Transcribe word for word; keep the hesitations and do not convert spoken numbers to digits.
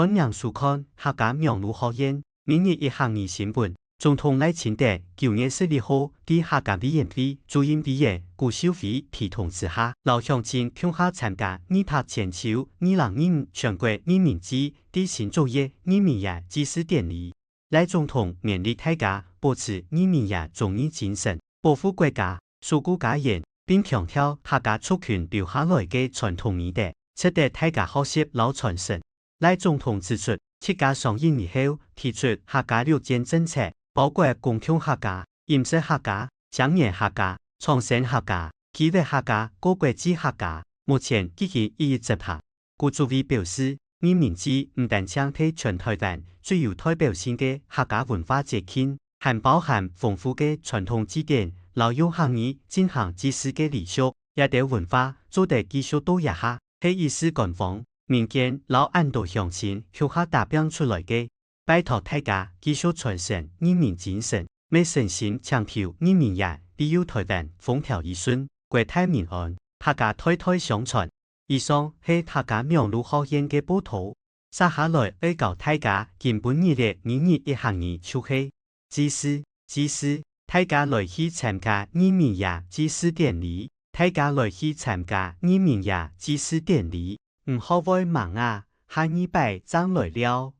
按名書看，客家網路學院每日一客語新聞。總統賴清德九月十一號在客家委員會主任委員古秀妃陪同之下，摎鄉親共下參加二八千秋二零二五全國人民祭第新作業人民爺祭祀典禮。賴總統勉勵大家保持人民爺忠義精神，保護國家，守護家園，並強調客家族群留下來个傳統美德，值得大家學習摎傳承。賴總統指出，自家上任以後，提出客家六件政策，包括公共客家、飲食客家、青年客家、創新客家、計畫客家、高國際客家，目前已經一一執行。古主委表示，人民祭毋單淨係全台灣最有代表性个客家文化節慶，還包含豐富个傳統祭典摎用客語進行祭祀个禮俗。這兜文化做得繼續到這下，係一時官方、民間摎恁多鄉親共下打拚出來个。拜託大家繼續傳承人民精神，乜誠心請求人民爺庇佑台灣風調雨順、國泰民安，客家代代相傳。以上係客家網路學院个報導。接下來愛教大家今晡日个每日一客語就係祭祀，祭祀，大家來去參加人民爺祭祀典禮，大家來去參加人民爺祭祀典禮。毋好會盲啊，下二擺正來尞。